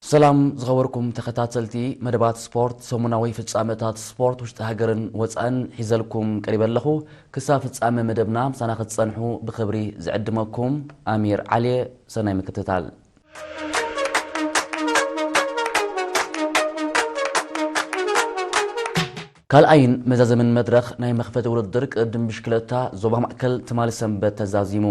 ሰላም ዝኸበርኩም ተኸታተልቲ መደባት ስፖርት፣ ሰሙናዊ ፍጻመታት ስፖርት ውሽጢ ሃገርን ወጻእን ሒዘልኩም ቀሪበ ኣለኹ። ክሳብ ፍጻመ መደብና ምሳና ክትጸንሑ ብኽብሪ ዝዕድመኩም ኣሚር ዓሊየ። ሰናይ ምክትታል። ካልኣይን መዛዘምን መድረኽ ናይ መኽፈቲ ውድድር ቅድድም ብሽክለታ ዞባ ማእከል ትማሊ ሰንበት ተዛዚሙ።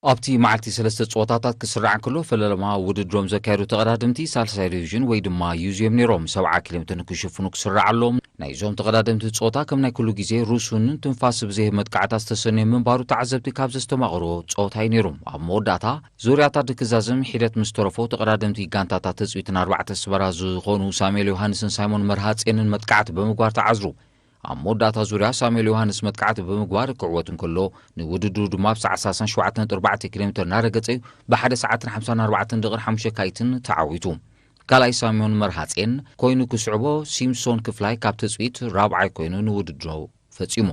ኣብቲ መዓልቲ ሰለስተ ጸወታታት ክስራዕ እንከሎ፣ ፈለማ ውድድሮም ዘካየዱ ተቐዳደምቲ ሳልሳይ ዲቪዥን ወይ ድማ ዩዝ እዮም ነይሮም። ሰብዓ ኪሎ ሜትር ንክሽፍኑ ክስራዓሎም፣ ናይዞም ተቐዳደምቲ ጸወታ ከም ናይ ኩሉ ግዜ ርሱንን ትንፋስ ብዘይህብ መጥቃዕታት ዝተሰነየ ምንባሩ ተዓዘብቲ ካብ ዘስተማቕርዎ ጸወታ እዩ ነይሩ። ኣብ መወዳእታ ዙርያታት ድክዛዝም ሒደት ምስ ተረፎ፣ ተቐዳደምቲ ጋንታታት ትጽቢትን ኣርባዕተ ኣስመራ ዝኾኑ ሳሙኤል ዮሃንስን ሳይሞን መርሃጼንን መጥቃዕቲ ብምግባር ተዓዝሩ። ኣብ መወዳእታ ዙርያ ሳሙኤል ዮሃንስ መጥቃዕቲ ብምግባር ክዕወት እንከሎ፣ ንውድድሩ ድማ ኣብ ሰዓት ሰላሳን ሸውዓተን ነጥቢ ኣርባዕተ ኪሎ ሜትር እናረገጸ እዩ ብሓደ ሰዓትን ሓምሳን ኣርባዕተን ደቂቕን ሓሙሽተ ካይትን ተዓዊቱ። ካልኣይ ሳሚዮን መርሃጼን ኮይኑ ክስዕቦ፣ ሲምሶን ክፍላይ ካብ ትጽቢት ራብዓይ ኮይኑ ንውድድሩ ፈጺሙ።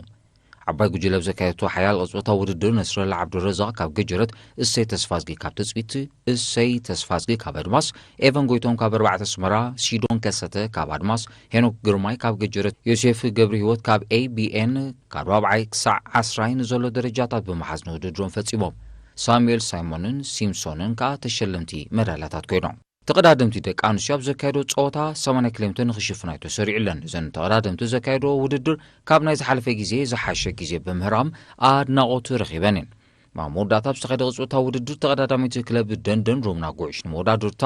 ዓባይ ጉጅለ ኣብ ዘካየደቶ ሓያል ቅጽበታዊ ውድድር፣ ነስረላ ዓብዱረዛቕ ካብ ገጀረት፣ እሰይ ተስፋዝጊ ካብ ትጽቢት፣ እሰይ ተስፋዝጊ ካብ ኣድማስ፣ ኤቨን ጎይቶም ካብ ኣርባዕተ ኣስመራ፣ ሲዶን ከሰተ ካብ ኣድማስ፣ ሄኖክ ግርማይ ካብ ገጀረት፣ ዮሴፍ ገብረ ህይወት ካብ ኤ ቢ ኤን ካብ ራብዓይ ክሳዕ ዓስራይ ንዘሎ ደረጃታት ብምሓዝ ንውድድሮም ፈጺሞም። ሳሙኤል ሳይሞንን ሲምሶንን ከኣ ተሸለምቲ መዳልያታት ኮይኖም። ተቐዳደምቲ ደቂ ኣንስትዮ ኣብ ዘካየዶ ጸወታ ሰማንያ ኪሎ ሜትር ንኽሽፍና እዩ ተሰሪዑለን። እዘን ተቐዳደምቲ ዘካየዶ ውድድር ካብ ናይ ዝሓለፈ ግዜ ዝሓሸ ግዜ ብምህራም ኣድናቖት ረኺበን እየን። ኣብ መወዳእታ ኣብ ዝተኻየደ ቅጽበታዊ ውድድር ተቐዳዳሚት ክለብ ደንደን ሮምና ጉዕሽ ንመወዳድርታ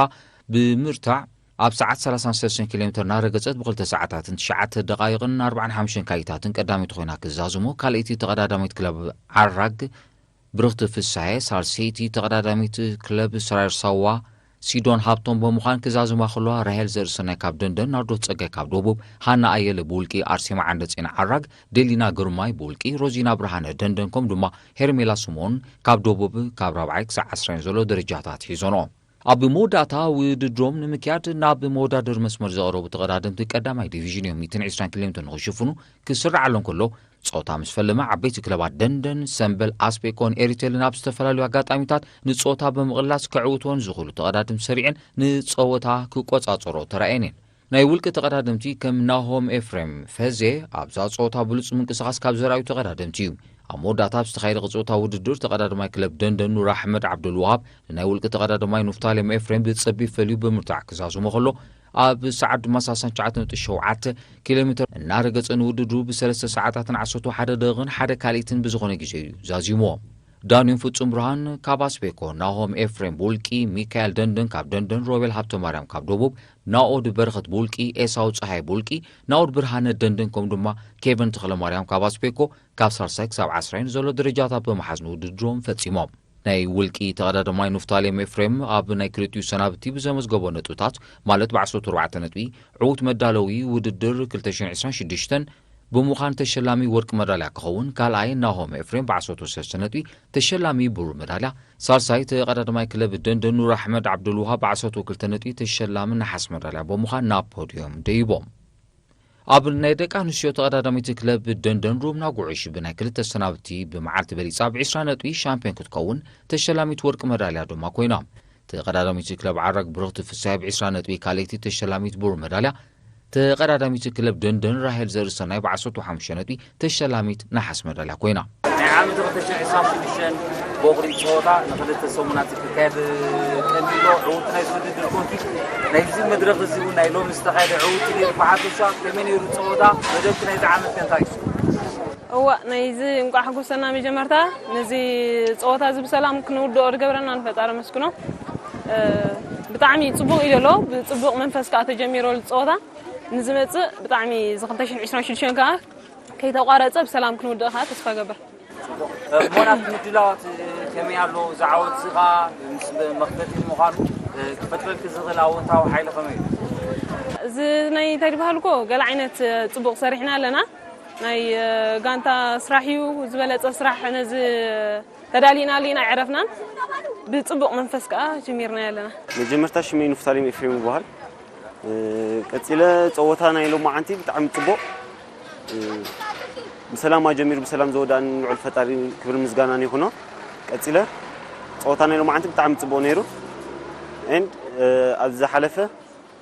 ብምርታዕ ኣብ ሰዓት ሰላሳን ሰለስተን ኪሎ ሜትር እናረገጸት ብኽልተ ሰዓታትን ትሽዓተ ደቓይቕን ኣርባዓን ሓሙሽተን ካይታትን ቀዳመይቲ ኮይና ክዛዝሞ፣ ካልኣይቲ ተቐዳዳሚት ክለብ ዓራግ ብርኽቲ ፍስሃየ፣ ሳልሰይቲ ተቐዳዳሚት ክለብ ሰራየር ሳዋ ሲዶን ሃብቶም ብምዃን ክዛዝማ ከለዋ፣ ራሄል ዘርእሰናይ ካብ ደንደን፣ ናርዶስ ጸጋይ ካብ ደቡብ፣ ሃና ኣየለ ብውልቂ፣ ኣርሴማ ዓንደጼን ዓራግ፣ ደሊና ግርማይ ብውልቂ፣ ሮዚና ብርሃነ ደንደን፣ ከምኡ ድማ ሄርሜላ ስምኦን ካብ ደቡብ ካብ ራብዓይ ክሳዕ ዓስራይ ዘሎ ደረጃታት ሒዞንኦ። ኣብ መወዳእታ ውድድሮም ንምክያድ ናብ መወዳደሪ መስመር ዝቐረቡ ተቐዳደምቲ ቀዳማይ ዲቪዥን እዮም። ሚእትን ዕስራን ኪሎ ሜትር ንኽሽፍኑ ክስራዓሎም ከሎ፣ ጸወታ ምስ ፈለመ፣ ዓበይቲ ክለባት ደንደን፣ ሰምበል፣ ኣስቤኮን ኤሪቴልን ኣብ ዝተፈላለዩ ኣጋጣሚታት ንጸወታ ብምቕላስ ከዕውትወን ዝኽእሉ ተቐዳደምቲ ሰሪዐን ንጸወታ ክቆጻጸሮ ተራእየን እየን። ናይ ውልቂ ተቐዳደምቲ ከም ናሆም ኤፍሬም ፈዜ ኣብዛ ጸወታ ብሉጽ ምንቅስቓስ ካብ ዘርኣዩ ተቐዳደምቲ እዩ። ኣብ መወዳእታ ኣብ ዝተኻየደ ቅጽበታዊ ውድድር ተቐዳዳማይ ክለብ ደንደን ኑር ኣሕመድ ዓብዱልውሃብ ንናይ ውልቂ ተቐዳዳማይ ኑፍታሌም ኤፍሬም ብጸቢብ ፈልዩ ብምርታዕ ክዛዝሞ ከሎ፣ ኣብ ሰዓት ድማ ሰላሳን ትሽዓተን ነጥቢ ሸውዓተ ኪሎ ሜትር እናረገጸ ንውድድሩ ብሰለስተ ሰዓታትን ዓሰርተ ሓደ ደቂቕን ሓደ ካልኢትን ብዝኾነ ግዜ እዩ ዛዚምዎ። ዳንዩን ፍጹም ብርሃን ካብ ኣስቤኮ፣ ናሆም ኤፍሬም ብውልቂ፣ ሚካኤል ደንደን ካብ ደንደን፣ ሮቤል ሃብተማርያም ካብ ደቡብ፣ ናኦድ በረኸት ብውልቂ፣ ኤሳው ጸሃይ ብውልቂ፣ ናኦድ ብርሃነ ደንደን ከምኡ ድማ ኬቨን ተኽለማርያም ካብ ኣስቤኮ ካብ ሳልሳይ ክሳብ ዓስራይ ንዘሎ ደረጃታት ብምሓዝ ንውድድሮም ፈጺሞም። ናይ ውልቂ ተቐዳዳማይ ኑፍታሌም ኤፍሬም ኣብ ናይ ክልቲኡ ሰናብቲ ብዘመዝገቦ ነጥብታት፣ ማለት ብዓሰርተ ኣርባዕተ ነጥቢ፣ ዕዉት መዳለዊ ውድድር ክልተ ሽሕን ዕስራን ሽዱሽተን ብምዃን ተሸላሚ ወርቂ መዳልያ ክኸውን፣ ካልኣይ ናሆም ኤፍሬም ብዓሰርተ ሰለስተ ነጥቢ ተሸላሚ ብሩር መዳልያ፣ ሳልሳይ ተቐዳዳማይ ክለብ ደንደን ኑር ኣሕመድ ዓብዱልውሃብ ብዓሰርተ ክልተ ነጥቢ ተሸላሚ ነሓስ መዳልያ ብምዃን ናብ ፖድዮም ደይቦም። ኣብ ናይ ደቂ ኣንስትዮ ተቐዳዳሚት ክለብ ደንደን ሮምና ጉዕሽ ብናይ ክልተ ሰናብቲ ብመዓልቲ በሊጻ ብ ዕስራ ነጥቢ ሻምፒዮን ክትከውን፣ ተሸላሚት ወርቂ መዳልያ ድማ ኮይና። ተቐዳዳሚት ክለብ ዓራግ ብርኽቲ ፍሳይ ብ ዕስራ ነጥቢ ካልኣይቲ ተሸላሚት ብሩር መዳልያ፣ ተቐዳዳሚት ክለብ ደንደን ራሄል ዘርእሰናይ ብ ዓሰርተ ሓሙሽተ ነጥቢ ተሸላሚት ነሓስ መዳልያ ኮይና። ናይ ዓመት ክልተ ሽሕን ዕስራን ሽዱሽተን ቦቕሪ ጸወታ ንኽልተ ሰሙናት ክካየድ ቀኒሎ ዕውት ናይ ውድድር ኮንኪ፣ ናይዚ መድረኽ እዚ እውን ናይ ሎሚ ዝተኻየደ ዕውት ነይሩ። ብሓፈሻ ከመይ ነይሩ ጸወታ? መደብቲ ናይዚ ዓመት ከ እንታይ እዩ? እዋ፣ ናይዚ እንቋዕ ሓጎሰና መጀመርታ። ነዚ ጸወታ እዚ ብሰላም ክንውድኦ ዝገበረና ንፈጣሪ ኣመስግኖ። እ፣ ብጣዕሚ ጽቡቕ እዩ ዘሎ። ብጽቡቕ መንፈስ ከኣ ተጀሚሩ ኣሎ ጸወታ። ንዝመጽእ ብጣዕሚ እዚ ክልተ ሽሕን ዕስራን ሽዱሽተን ከኣ ከይተቋረጸ ብሰላም ክንውድእ ከኣ ተስፋ እገብር። እሞ ናብቲ ምድላዋት ከመይ ኣሎ? ዝዓወት እዚ ኸኣ ምስ መኽፈቲ ምዃኑ ክፈጥረልኪ ዝኽእል ኣወንታዊ ሓይሊ ከመይ እዩ? እዚ ናይ እንታይ ዝበሃል እኮ ገለ ዓይነት ጽቡቕ ሰሪሕና ኣለና። ናይ ጋንታ ስራሕ እዩ፣ ዝበለጸ ስራሕ ነዚ ተዳሊና ኣለና፣ ኣይዕረፍናን። ብጽቡቕ መንፈስ ከኣ ጀሚርናዮ ኣለና። መጀመርታ ሽመይ ንፍታሌም ኤፍሬም ይበሃል። እ፣ ቀጺለ ጸወታ ናይ ሎማዓንቲ ብጣዕሚ ጽቡቕ፣ እ፣ ብሰላም ኣጀሚሩ ብሰላም ዘወዳእን ልዑል ፈጣሪ ክብርን ምስጋናን ይኹኖ። ቀጺለ ጸወታ ናይ ሎማዓንቲ ብጣዕሚ ጽቡቕ ነይሩ። ኤንድ ኣብዚ ዝሓለፈ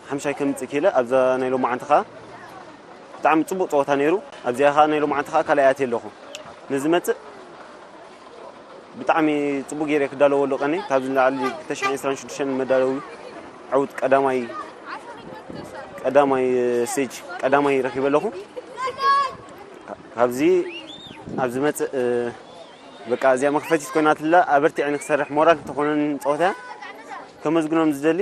ሓምሻይ ከምፅእ ክኢለ ኣብዛ ናይ ሎማዓንቲ ከዓ ብጣዕሚ ፅቡቅ ፀወታ ነይሩ። ኣብዚኣ ከዓ ናይ ሎማዓንቲ ከዓ ካልኣይ ኣትየ ኣለኹ። ንዝመፅእ ብጣዕሚ ፅቡቅ ገይረ ክዳለዎ ኣለዎ። ቀኒ ካብዚ ንላዕሊ ክልተ ሽሕን ዕስራን ሽዱሽተን መዳለዊ ዓውት ቀዳማይ ቀዳማይ ስቴጅ ቀዳማይ ረኪበ ኣለኹ። ካብዚ ኣብ ዝመፅእ በቃ እዚኣ መኽፈቲት ኮይናትላ ኣበርቲዐ ንክሰርሕ ሞራል ተኾነን ፀወታ ከመዝግኖም ዝደሊ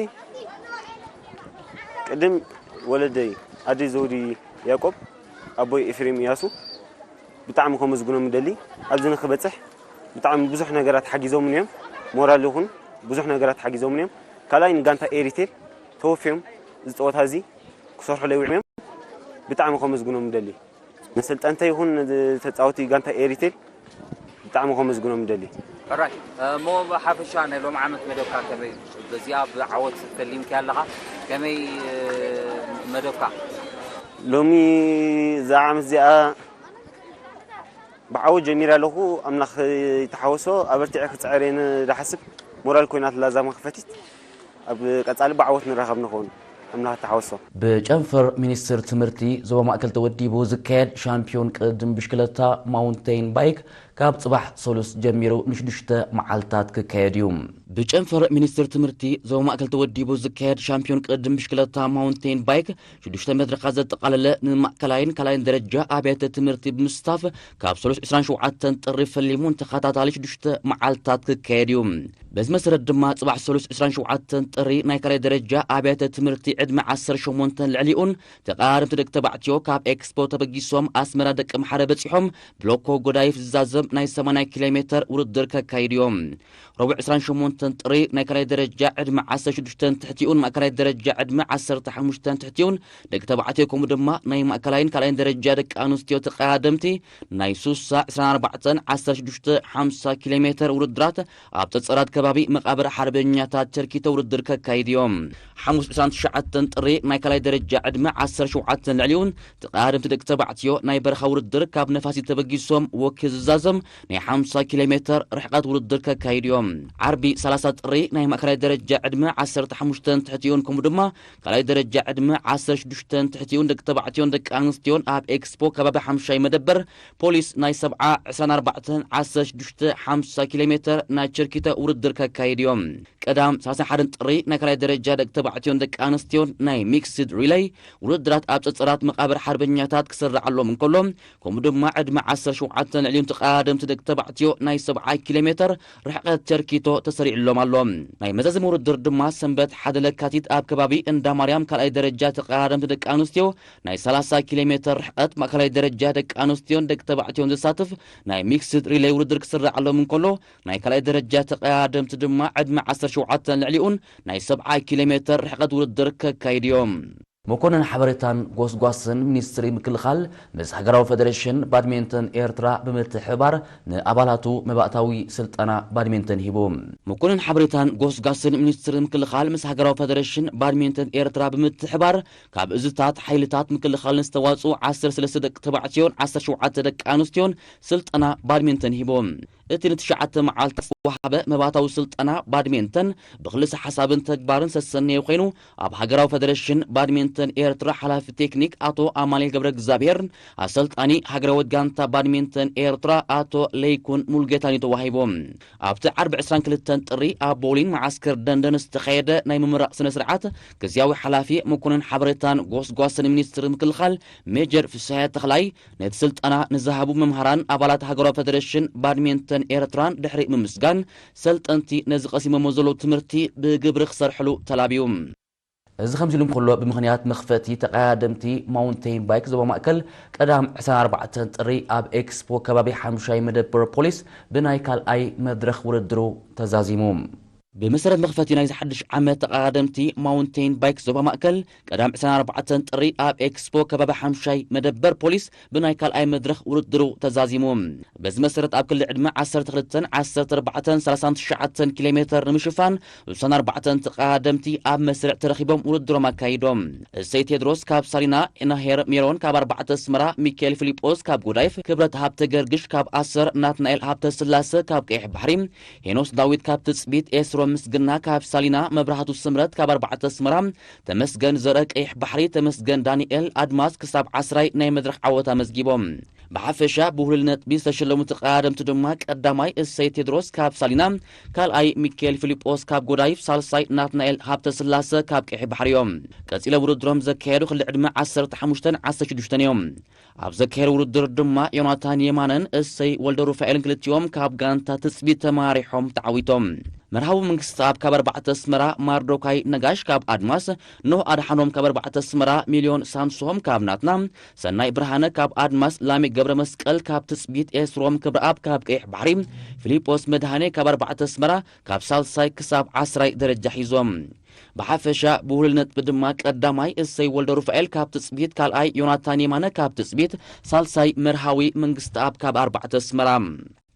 ቅድም ወለደይ ኣደይ ዘውዲ ያዕቆብ ኣቦይ ኤፍሬም እያሱ ብጣዕሚ ከመስግኖም ይደሊ። ኣብዚ ንክበፅሕ ብጣዕሚ ብዙሕ ነገራት ሓጊዞምን እዮም። ሞራል ይኹን ብዙሕ ነገራት ሓጊዞምን እዮም። ካልኣይ ንጋንታ ኤሪቴል ተወፊዮም እዚ ፀወታ እዚ ክሰርሑ ለዊዕም እዮም። ብጣዕሚ ከመስግኖም ይደሊ። ንስልጠንተ ይኹን ንተፃወቲ ጋንታ ኤሪቴል ብጣዕሚ ከመስግኖም ይደሊ። ሕራይ እሞ ብሓፈሻ ናይ ሎም ዓመት መደብካ ከመይ እዩ? በዚኣ ብዓወት ተሊምካ ኣለኻ? ከመይ መደብካ? ሎሚ እዛ ዓመት እዚኣ ብዓወት ጀሚረ ኣለኹ። ኣምላኽ ይተሓወሶ። ኣበርቲዐ ክፅዕር እየ ዝሓስብ። ሞራል ኮይናትላ እዛ መኽፈቲት። ኣብ ቀፃሊ ብዓወት ንራኸብ ንኸውን። ኣምላኽ ይተሓወሶ። ብጨንፈር ሚኒስትር ትምህርቲ ዞባ ማእከል ተወዲቡ ዝካየድ ሻምፒዮን ቅድድም ብሽክለታ ማውንቴን ባይክ ካብ ጽባሕ ሰሉስ ጀሚሩ ንሽዱሽተ መዓልታት ክካየድ እዩ። ብጨንፈር ሚኒስትር ትምህርቲ ዞባ ማእከል ተወዲቡ ዝካየድ ሻምፒዮን ቅድድም ብሽክለታ ማውንቴን ባይክ ሽዱሽተ መድረኻት ዘጠቓለለ ንማእከላይን ካልኣይን ደረጃ ኣብያተ ትምህርቲ ብምስታፍ ካብ ሰሉስ ዕስራን ሸውዓተን ጥሪ ፈሊሙ ንተኸታታሊ ሽዱሽተ መዓልታት ክካየድ እዩ። በዚ መሰረት ድማ ጽባሕ ሰሉስ ዕስራን ሸውዓተን ጥሪ ናይ ካልኣይ ደረጃ ኣብያተ ትምህርቲ ዕድመ ዓሰርተ ሸሞንተን ልዕሊኡን ተቐዳደምቲ ደቂ ተባዕትዮ ካብ ኤክስፖ ተበጊሶም ኣስመራ ደቂ ምሓረ በጺሖም ብሎኮ ጎዳይፍ ዝዛዘም ናይ ሰማንያ ኪሎ ሜተር ውድድር ከካይዱ እዮም። ረቡዕ ዕስራን ሸሞንተን ጥሪ ናይ ካልኣይ ደረጃ ዕድመ ዓሰርተ ሽዱሽተን ትሕቲኡን ማእከላይ ደረጃ ዕድመ ዓሰርተ ሓሙሽተን ትሕቲኡን ደቂ ተባዕትዮ ከምኡ ድማ ናይ ማእከላይን ካልኣይን ደረጃ ደቂ ኣንስትዮ ተቐዳደምቲ ናይ ሱሳ ዕስራን ኣርባዕተን ዓሰርተ ሽዱሽተ ሓምሳ ኪሎ ሜተር ውድድራት ኣብ ጸጸራት ከባቢ መቓብር ሓርበኛታት ቸርኪቶ ውድድር ከካይድ እዮም። ሓሙስ ዕስራን ትሽዓተን ጥሪ ናይ ካልኣይ ደረጃ ዕድመ ዓሰርተ ሸውዓተን ልዕሊኡን ተቐዳደምቲ ደቂ ተባዕትዮ ናይ በረኻ ውድድር ካብ ነፋሲት ተበጊሶም ወኪ ዝዛዘም ናይ ሓምሳ ኪሎ ሜተር ርሕቀት ውድድር ከካይድ እዮም። ዓርቢ ሰላሳ ጥሪ ናይ ማእከላይ ደረጃ ዕድመ ዓሰርተ ሓሙሽተን ትሕቲኡን ከምኡ ድማ ካልኣይ ደረጃ ዕድመ ዓሰርተ ሽዱሽተን ትሕቲኡን ደቂ ተባዕትዮን ደቂ ኣንስትዮን ኣብ ኤክስፖ ከባቢ ሓምሻይ መደበር ፖሊስ ናይ ሰብዓ ዕስራን ኣርባዕተን ዓሰርተ ሽዱሽተ ሓምሳ ኪሎ ሜተር ናይ ቸርኪተ ውድድር ከካይድ እዮም። ቀዳም ሰላሳ ሓደን ጥሪ ናይ ካልኣይ ደረጃ ደቂ ተባዕትዮን ደቂ ኣንስትዮን ናይ ሚክስድ ሪለይ ውድድራት ኣብ ጸጸራት መቓብር ሓርበኛታት ክስራዓሎም እንከሎ፣ ከምኡ ድማ ዕድመ ዓሰርተ ሸውዓተን ልዕሊኡን ተቐዳደምቲ ደቂ ተባዕትዮ ናይ ሰብዓ ኪሎ ሜተር ርሕቀት ቸርኪቶ ተሰሪዕሎም ኣሎ። ናይ መዛዘሚ ውድድር ድማ ሰንበት ሓደ ለካቲት ኣብ ከባቢ እንዳ ማርያም ካልኣይ ደረጃ ተቐዳደምቲ ደቂ ኣንስትዮ ናይ ሰላሳ ኪሎ ሜተር ርሕቀት ማእከላይ ደረጃ ደቂ ኣንስትዮን ደቂ ተባዕትዮን ዘሳትፍ ናይ ሚክስድ ሪለይ ውድድር ክስራዓሎም እንከሎ፣ ናይ ካልኣይ ደረጃ ተቐዳደምቲ ድማ ዕድመ ዓሰርተ ሸውዓተን ልዕሊኡን ናይ ሰብዓ ኪሎ ሜተር ርሕቀት ውድድር ከካይዱ እዮም። መኮንን ሓበሬታን ጎስጓስን ሚኒስትሪ ምክልኻል ምስ ሃገራዊ ፌደሬሽን ባድሜንተን ኤርትራ ብምትሕብባር ንኣባላቱ መባእታዊ ስልጠና ባድሜንተን ሂቡ። መኮንን ሓበሬታን ጎስጓስን ሚኒስትሪ ምክልኻል ምስ ሃገራዊ ፌደሬሽን ባድሜንተን ኤርትራ ብምትሕባር ካብ እዝታት ሓይልታት ምክልኻል ንዝተዋፅኡ ዓሰርተ ሰለስተ ደቂ ተባዕትዮን ዓሰርተ ሸውዓተ ደቂ ኣንስትዮን ስልጠና ባድሜንተን ሂቦም። እቲ ንትሽዓተ መዓልታት ዝተዋሃበ መባእታዊ ስልጠና ባድሜንተን ብክልሰ ሓሳብን ተግባርን ዝተሰነየ ኮይኑ፣ ኣብ ሃገራዊ ፌደሬሽን ባድሜንተን ኤርትራ ሓላፊ ቴክኒክ ኣቶ ኣማኑኤል ገብረ እግዚኣብሔር፣ ኣሰልጣኒ ሃገራዊት ጋንታ ባድሜንተን ኤርትራ ኣቶ ለይኩን ሙሉጌታን እዩ ተዋሂቡ። ኣብቲ ዓርቢ ዕስራን ክልተን ጥሪ ኣብ ቦሊን መዓስከር ደንደን ዝተኻየደ ናይ ምምራቕ ስነ ስርዓት፣ ግዝያዊ ሓላፊ መኮንን ሓበሬታን ጎስጓስን ሚኒስትሪ ምክልኻል ሜጀር ፍስሃየ ተኽላይ፣ ነቲ ስልጠና ንዝሃቡ መምሃራን ኣባላት ሃገራዊ ፌደሬሽን ባድሜንተን ኤርትራን ድሕሪ ምምስጋን፣ ሰልጠንቲ ነዚ ቀሲሞሞ ዘለዉ ትምህርቲ ብግብሪ ክሰርሕሉ ተላብዩ። እዚ ከምዚ ኢሉ እንከሎ፣ ብምኽንያት መኽፈቲ ተቐዳደምቲ ማውንቴን ባይክ ዞባ ማእከል ቀዳም ዕስራን ኣርባዕተን ጥሪ ኣብ ኤክስፖ ከባቢ ሓምሻይ መደበር ፖሊስ ብናይ ካልኣይ መድረኽ ውድድሩ ተዛዚሙ። ብመሰረት መኽፈቲ ናይዚ ሓድሽ ዓመት ተቐዳደምቲ ማውንቴን ባይክ ዞባ ማእከል ቀዳም ዕስራን ኣርባዕተን ጥሪ ኣብ ኤክስፖ ከባቢ ሓምሻይ መደበር ፖሊስ ብናይ ካልኣይ መድረኽ ውድድሩ ተዛዚሙ። በዚ መሰረት ኣብ ክሊ ዕድመ ዓሰርተ ክልተን ዓሰርተ ኣርባዕተን ሰላሳን ትሽዓተን ኪሎ ሜተር ንምሽፋን ስሳን ኣርባዕተን ተቐዳደምቲ ኣብ መስርዕ ተረኺቦም ውድድሮም ኣካይዶም። እሰይ ቴድሮስ ካብ ሳሪና፣ ኢናሄር ሜሮን ካብ ኣርባዕተ ኣስመራ፣ ሚካኤል ፊሊጶስ ካብ ጎዳይፍ፣ ክብረት ሃብተ ገርግሽ ካብ ኣሰር፣ ናትናኤል ሃብተ ስላሰ ካብ ቀይሕ ባሕሪ፣ ሄኖስ ዳዊት ካብ ትጽቢት፣ ኤስሮ ምስግና ካብ ሳሊና፣ መብራህቱ ስምረት ካብ ኣርባዕተ ኣስመራ፣ ተመስገን ዘርአ ቀይሕ ባሕሪ፣ ተመስገን ዳንኤል ኣድማስ ክሳብ ዓስራይ ናይ መድረኽ ዓወት ኣመዝጊቦም። ብሓፈሻ ብውህሉል ነጥቢ ዝተሸለሙ ተቐዳደምቲ ድማ ቀዳማይ እሰይ ቴድሮስ ካብ ሳሊና፣ ካልኣይ ሚካኤል ፊሊጶስ ካብ ጎዳይፍ፣ ሳልሳይ ናትናኤል ሃብተስላሰ ካብ ቀይሕ ባሕሪ እዮም። ቀጺሎም ውድድሮም ዘካየዱ ክልተ ዕድመ ዓሰርተ ሓሙሽተን ዓሰርተ ሽዱሽተን እዮም። ኣብ ዘካየዱ ውድድር ድማ ዮናታን የማነን እሰይ ወልደ ሩፋኤልን ክልቲኦም ካብ ጋንታ ትጽቢት ተመራሪሖም ተዓዊቶም። መርሃዊ መንግስትኣብ ካብ ኣርባዕተ ኣስመራ፣ ማርዶካይ ነጋሽ ካብ ኣድማስ፣ ኖህ ኣድሓኖም ካብ ኣርባዕተ ኣስመራ፣ ሚልዮን ሳምሶም ካብ ናትና፣ ሰናይ ብርሃነ ካብ ኣድማስ፣ ላሜ ገብረ መስቀል ካብ ትጽቢት፣ ኤስሮም ክብረኣብ ካብ ቀይሕ ባሕሪ፣ ፊሊጶስ መድሃኔ ካብ ኣርባዕተ ኣስመራ ካብ ሳልሳይ ክሳብ ዓስራይ ደረጃ ሒዞም። ብሓፈሻ ብውህሉል ነጥቢ ድማ ቀዳማይ እሰይ ወልደ ሩፋኤል ካብ ትጽቢት፣ ካልኣይ ዮናታን የማነ ካብ ትጽቢት፣ ሳልሳይ መርሃዊ መንግስትኣብ ካብ ኣርባዕተ ኣስመራ።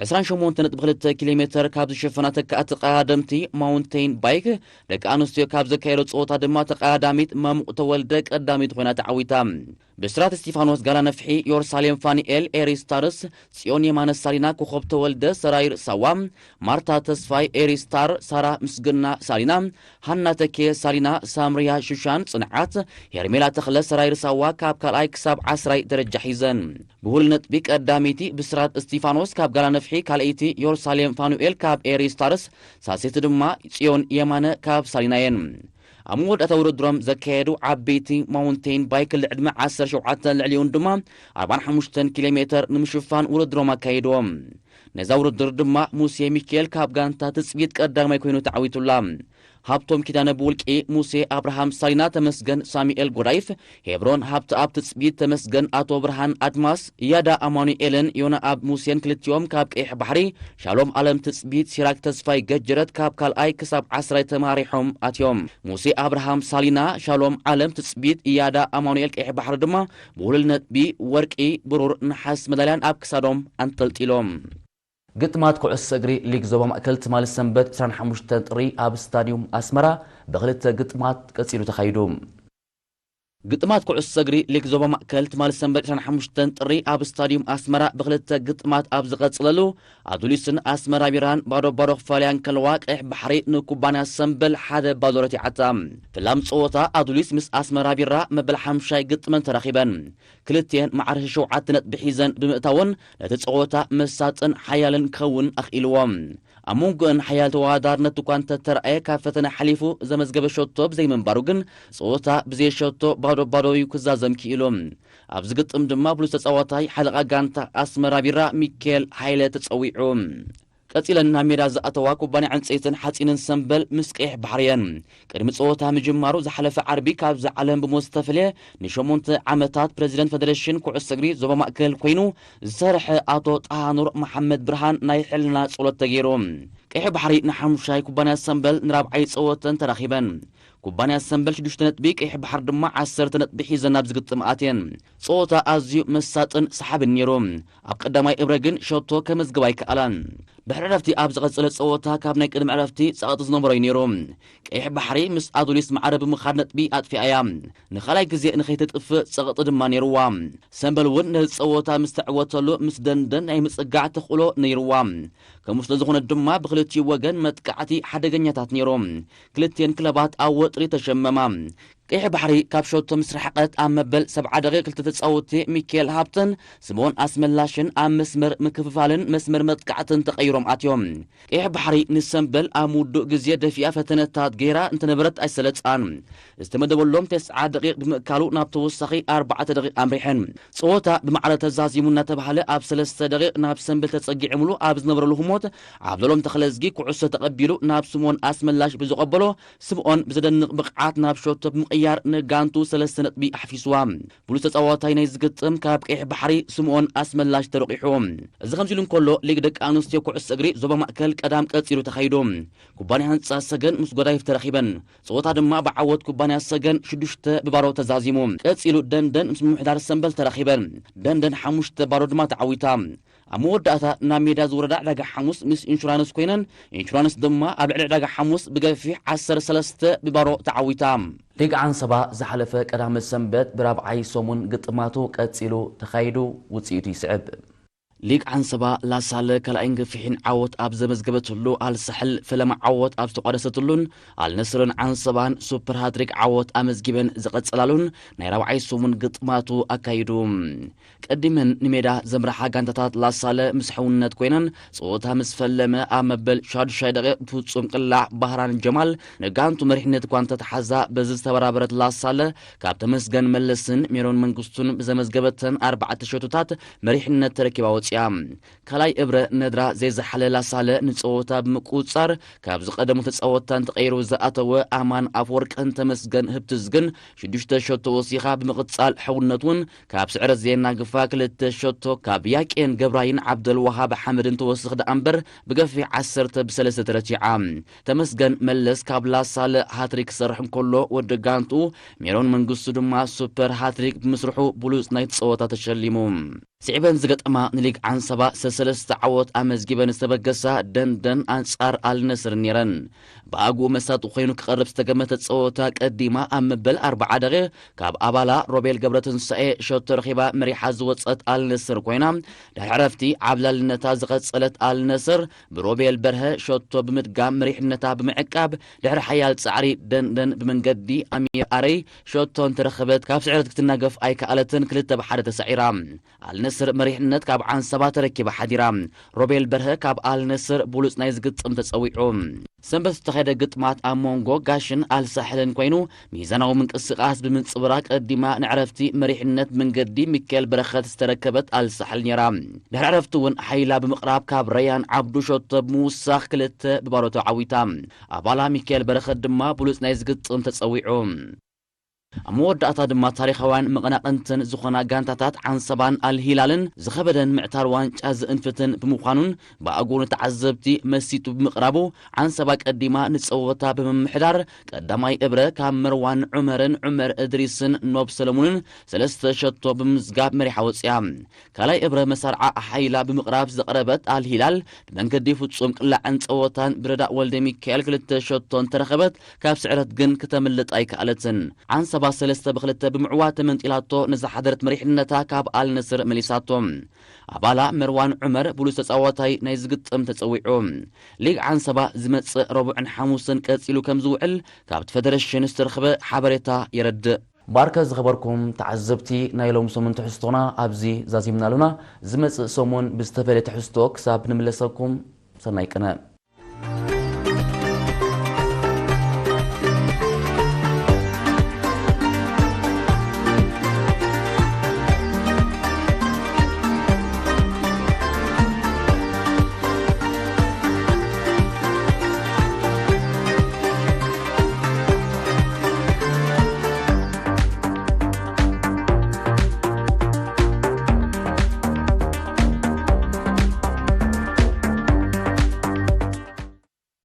ዕስራን ሸሞንተን ነጥቢ ክልተ ኪሎ ሜተር ካብ ዝሸፈና ተካእቲ ቀዳደምቲ ማውንቴን ባይክ ደቂ ኣንስትዮ ካብ ዘካየዶ ጸወታ ድማ ተቐዳዳሚት ማሙቕ ተወልደ ቀዳሚት ኮይና ተዓዊታ። ብስራት እስቲፋኖስ ጋላ ነፍሒ፣ ዮርሳሌም ፋኒኤል፣ ኤሪ ስታርስ፣ ጽዮን የማነ ሳሊና፣ ኮኸብ ተወልደ፣ ሰራይር ሳዋ፣ ማርታ ተስፋይ፣ ኤሪ ስታር፣ ሳራ ምስግና ሳሊና፣ ሃና ተኬ ሳሊና፣ ሳምሪያ ሹሻን ጽንዓት፣ ሄርሜላ ተኽለ፣ ሰራይር ሳዋ ካብ ካልኣይ ክሳብ ዓስራይ ደረጃ ሒዘን። ብውህሉል ነጥቢ ቀዳመይቲ ብስራት እስቲፋኖስ ካብ ጋላ ነፍሒ፣ ካልኣይቲ ዮርሳሌም ፋኑኤል ካብ ኤሪ ስታርስ፣ ሳልሰይቲ ድማ ጽዮን የማነ ካብ ሳሊና እየን። ኣብ መወዳእታ ውድድሮም ዘካየዱ ዓበይቲ ማውንቴን ባይክ ልዕድመ ዓሰርተ ሸውዓተ ልዕሊኡን ድማ ኣርባዓን ሓሙሽተን ኪሎ ሜተር ንምሽፋን ውድድሮም ኣካይድዎም። ነዛ ውድድር ድማ ሙሴ ሚካኤል ካብ ጋንታ ትጽቢት ቀዳማይ ኮይኑ ተዓዊቱላ። ሃብቶም ኪዳነ ብውልቂ፣ ሙሴ ኣብርሃም ሳሊና፣ ተመስገን ሳሙኤል ጎዳይፍ፣ ሄብሮን ሃብተኣብ ትጽቢት፣ ተመስገን ኣቶ ብርሃን ኣድማስ፣ ያዳ ኣማኑኤልን ዮናኣብ ሙሴን ክልቲኦም ካብ ቀይሕ ባሕሪ፣ ሻሎም ኣለም ትጽቢት፣ ሲራክ ተስፋይ ገጀረት ካብ ካልኣይ ክሳብ ዓስራይ ተማሪሖም ኣትዮም። ሙሴ ኣብርሃም ሳሊና፣ ሻሎም ኣለም ትጽቢት፣ ያዳ ኣማኑኤል ቀይሕ ባሕሪ ድማ ብውህሉል ነጥቢ ወርቂ፣ ብሩር፣ ነሓስ መዳልያን ኣብ ክሳዶም ኣንጠልጢሎም። ግጥማት ኩዕሶ እግሪ ሊግ ዞባ ማእከል ትማሊ ሰንበት ዕስራን ሓሙሽተን ጥሪ ኣብ ስታድዩም ኣስመራ ብኽልተ ግጥማት ቀጺሉ ተኻይዱ። ግጥማት ኩዕሶ እግሪ ሊግ ዞባ ማእከል ትማሊ ሰንበት ዕስራን ሓሙሽተን ጥሪ ኣብ ስታድዩም ኣስመራ ብኽልተ ግጥማት ኣብ ዝቐጸለሉ፣ ኣዱሊስን ኣስመራ ቢራን ባዶ ባዶ ክፋለያ እንከለዋ፣ ቀይሕ ባሕሪ ንኩባንያ ሰምበል ሓደ ባዶ ረቲዓታ። ፍላም ጸወታ ኣዱሊስ ምስ ኣስመራ ቢራ መበል ሓምሻይ ግጥመን ተራኺበን። ክልቲኤን ማዕረ ሸውዓተ ነጥቢ ሒዘን ብምእታወን ነቲ ጸወታ መሳጥን ሓያልን ክኸውን ኣኽኢልዎ። ኣብ መንጎአን ሓያል ተወዳዳርነት እኳ እንተተራእየ፣ ካብ ፈተነ ሓሊፉ ዘመዝገበ ሸቶ ብዘይምንባሩ ግን ጸወታ ብዘይ ሸቶ ባዶ ባዶ እዩ ክዛዘም ክኢሉ። ኣብዚ ግጥም ድማ ብሉጽ ተጻዋታይ ሓለቓ ጋንታ ኣስመራ ቢራ ሚካኤል ሃይለ ተጸዊዑ። ቀጺለን ናብ ሜዳ ዝኣተዋ ኩባንያ ዕንጸይትን ሓጺንን ሰምበል ምስ ቀይሕ ባሕሪ እየን። ቅድሚ ጸወታ ምጅማሩ ዝሓለፈ ዓርቢ ካብዚ ዓለም ብሞት ዝተፈልየ ንሸሞንተ ዓመታት ፕረዚደንት ፈደረሽን ኩዕሶ እግሪ ዞባ ማእከል ኮይኑ ዝሰርሐ ኣቶ ጣሃኑር መሓመድ ብርሃን ናይ ሕልና ጸሎት ተገይሩ። ቀይሕ ባሕሪ ንሓሙሻይ፣ ኩባንያ ሰምበል ንራብዓይ ጸወተን ተራኺበን። ኩባንያ ሰምበል ሽዱሽተ ነጥቢ፣ ቀይሕ ባሕሪ ድማ ዓሰርተ ነጥቢ ሒዘን ናብ ዝግጥም ኣትየን። ጸወታ ኣዝዩ መሳጥን ሰሓብን ነይሩ። ኣብ ቀዳማይ እብረ ግን ሸቶ ከመዝግብ ኣይከኣላን። ድሕሪ ዕረፍቲ ኣብ ዝቐጸለ ጸወታ ካብ ናይ ቅድሚ ዕረፍቲ ጸቕጢ ዝነበሮ እዩ ነይሩ። ቀይሕ ባሕሪ ምስ ኣዱሊስ ማዕረ ብምኻድ ነጥቢ ኣጥፊኣ እያ። ንኻልኣይ ግዜ ንኸይትጥፍእ ጸቕጢ ድማ ነይርዋ። ሰምበል እውን ነዚ ጸወታ ምስ ተዕወተሉ ምስ ደንደን ናይ ምጽጋዕ ተኽእሎ ነይርዋ። ከምኡ ስለ ዝኾነ ድማ ብኽልቲኡ ወገን መጥቃዕቲ ሓደገኛታት ነይሮም። ክልቲኤን ክለባት ኣብ ወጥሪ ተሸመማ። ቀይሕ ባሕሪ ካብ ሸቶ ምስ ረሓቐት ኣብ መበል ሰብዓ ደቂቕ ክልተ ተጻወትቲ ሚካኤል ሃብተን ስምኦን ኣስመላሽን ኣብ መስመር ምክፍፋልን መስመር መጥቃዕትን ተቐይሮም ኣትዮም። ቀይሕ ባሕሪ ንሰምበል ኣብ ምውዱእ ግዜ ደፊኣ ፈተነታት ገይራ እንተነበረት ኣይሰለጻን። ዝተመደበሎም ተስዓ ደቂቕ ብምእካሉ ናብ ተወሳኺ ኣርባዕተ ደቂቕ ኣምሪሐን። ጸወታ ብማዕረ ተዛዚሙ እናተባህለ ኣብ ሰለስተ ደቂቕ ናብ ሰምበል ተጸጊዕምሉ ኣብ ዝነበረሉ ህሞት ዓብደሎም ተኽለዝጊ ኩዕሶ ተቐቢሉ ናብ ስምኦን ኣስመላሽ ብዝቐበሎ ስምኦን ብዘደንቕ ብቕዓት ናብ ሸቶ ብምቕያር ንጋንቱ ሰለስተ ነጥቢ ኣሕፊስዋ። ብሉጽ ተጻዋታይ ናይ ዝግጥም ካብ ቀይሕ ባሕሪ ስምኦን ኣስመላሽ ተረቂሑ። እዚ ከምዚ ኢሉ እንከሎ ሊግ ደቂ ኣንስትዮ ኩዕሶ እግሪ ዞባ ማእከል ቀዳም ቀጺሉ ተኻይዱ። ኩባንያ ህንጻ ሰገን ምስ ጎዳይፍ ተራኺበን። ጸወታ ድማ ብዓወት ኩባንያ ሰገን ሽዱሽተ ብባዶ ተዛዚሙ። ቀጺሉ ደንደን ምስ ምምሕዳር ሰምበል ተራኺበን። ደንደን ሓሙሽተ ባዶ ድማ ተዓዊታ። ኣብ መወዳእታ ናብ ሜዳ ዝወረዳ ዕዳጋ ሓሙስ ምስ ኢንሹራንስ ኮይነን፣ ኢንሹራንስ ድማ ኣብ ልዕሊ ዕዳጋ ሓሙስ ብገፊሕ ዓሰርተ ሰለስተ ብባዶ ተዓዊታ። ሊግ ዓንሰባ ዝሓለፈ ቀዳመ ሰንበት ብራብዓይ ሰሙን ግጥማቱ ቀጺሉ ተኻይዱ ውጽኢቱ ይስዕብ። ሊግ ዓንሰባ ላሳለ ካልኣይን ገፊሕን ዓወት ኣብ ዘመዝገበትሉ፣ ኣልሳሕል ፈለማ ዓወት ኣብ ዝተቋደሰትሉን ኣልነስርን ዓንሰባን ሱፐር ሃትሪክ ዓወት ኣመዝጊበን ዝቐጸላሉን ናይ ራብዓይ ሰሙን ግጥማቱ ኣካይዱ። ቀዲመን ንሜዳ ዘምርሓ ጋንታታት ላሳለ ምስ ሕውነት ኮይነን ጸወታ ምስ ፈለመ፣ ኣብ መበል ሻዱሻይ ደቂቕ ብፍጹም ቅላዕ ባህራን ጀማል ንጋንቱ መሪሕነት እኳ እንተተሓዛ፣ በዚ ዝተበራበረት ላሳለ ካብ ተመስገን መለስን ሜሮን መንግስቱን ብዘመዝገበተን ኣርባዕተ ሸቶታት መሪሕነት ተረኪባ ወጺኣ። ካልኣይ እብረ ነድራ ዘይዘሓለ ላሳለ ንጸወታ ብምቁጽጻር፣ ካብ ዝቐደሙ ተጻወትታ እንተቐይሩ ዝኣተወ ኣማን ኣፈወርቅን ተመስገን ህብትዝግን ሽዱሽተ ሸቶ ወሲኻ ብምቕጻል፣ ሕውነት እውን ካብ ስዕረት ዘየናግፋ ክልተ ሸቶ ካብ ያቄን ገብራይን ዓብደልዋሃብ ሓመድን ተወስኽ ደኣ እምበር፣ ብገፊሕ ዓሰርተ ብሰለስተ ተረቲዓ። ተመስገን መለስ ካብ ላሳለ ሃትሪክ ክሰርሕ እንከሎ፣ ወዲ ጋንቱ ሜሮን መንግስቱ ድማ ሱፐር ሃትሪክ ብምስርሑ ብሉጽ ናይቲ ጸወታ ተሸሊሙ። ስዒበን ዝገጠማ ንሊግ ዓንሰባ ሰሰለስተ ዓወት ኣመዝጊበን ዝተበገሳ ደንደን ኣንጻር ኣልነስር ነይረን። ብኣግኡ መሳጢ ኮይኑ ክቐርብ ዝተገመተ ጸወታ ቀዲማ ኣብ መበል ኣርባዓ ደቂቕ ካብ ኣባላ ሮቤል ገብረትንሳኤ ሸቶ ረኺባ መሪሓ ዝወጸት ኣልነስር ኮይና፣ ድሕሪ ዕረፍቲ ዓብላልነታ ዝቐጸለት ኣልነስር ብሮቤል በርሀ ሸቶ ብምድጋም መሪሕነታ ብምዕቃብ፣ ድሕሪ ሓያል ጻዕሪ ደንደን ብመንገዲ ኣሚር ኣረይ ሸቶ እንተረኸበት፣ ካብ ስዕረት ክትናገፍ ኣይከኣለትን፣ ክልተ ብሓደ ተሳዒራ። ኣልነስር መሪሕነት ካብ ዓንሰባ ተረኪባ ሓዲራ። ሮቤል በርሀ ካብ ኣልነስር ብሉጽ ናይ ዝግጥም ተጸዊዑ። ሰንበት ዝተኻየደ ግጥማት ኣብ መንጎ ጋሽን ኣልሳሕልን ኮይኑ፣ ሚዛናዊ ምንቅስቃስ ብምንጽብራቕ ቀዲማ ንዕረፍቲ መሪሕነት መንገዲ ሚካኤል በረኸት ዝተረከበት ኣልሳሕል ነይራ። ድሕሪ ዕረፍቲ እውን ሓይላ ብምቕራብ ካብ ረያን ዓብዱ ሸቶ ብምውሳኽ ክልተ ብባዶ ተዓዊታ። ኣባላ ሚካኤል በረኸት ድማ ብሉጽ ናይ ዝግጥም ተጸዊዑ። ኣብ መወዳእታ ድማ ታሪኻውያን መቐናቕንትን ዝኾና ጋንታታት ዓንሰባን ኣልሂላልን ዝኸበደን ምዕታር ዋንጫ ዝእንፍትን ብምዃኑን ብኣግኡ ንተዓዘብቲ መሲጡ ብምቕራቡ፣ ዓንሰባ ቀዲማ ንጸወታ ብምምሕዳር ቀዳማይ እብረ ካብ መርዋን ዑመርን ዑመር እድሪስን ኖብ ሰለሙንን ሰለስተ ሸቶ ብምምዝጋብ መሪሓ ወጽያ። ካልኣይ እብረ መሳርዓ ሓይላ ብምቕራብ ዘቕረበት ኣልሂላል ብመንገዲ ፍጹም ቅላዕን ጸወታን ብረዳእ ወልደ ሚካኤል ክልተ ሸቶ እንተረኸበት፣ ካብ ስዕረት ግን ክተምልጥ ኣይከኣለትን። ዓንሰባ ሰለስተ ብክልተ ብምዕዋ ተመንጢላቶ ንዝሓደረት መሪሕነታ ካብ ኣልነስር መሊሳቶ። ኣባላ መርዋን ዑመር ብሉጽ ተጻዋታይ ናይ ዝግጥም ተጸዊዑ። ሊግ ዓንሰባ ዝመጽእ ረቡዕን ሓሙስን ቀጺሉ ከም ዝውዕል ካብቲ ፌደሬሽን ዝተረኽበ ሓበሬታ የረድእ። ባርከ ዝኸበርኩም ተዓዘብቲ፣ ናይ ሎም ሰሙን ትሕዝቶና ኣብዚ ዛዚምና ኣሉና። ዝመጽእ ሰሙን ብዝተፈለየ ትሕዝቶ ክሳብ ንምለሰኩም፣ ሰናይ ቅነ።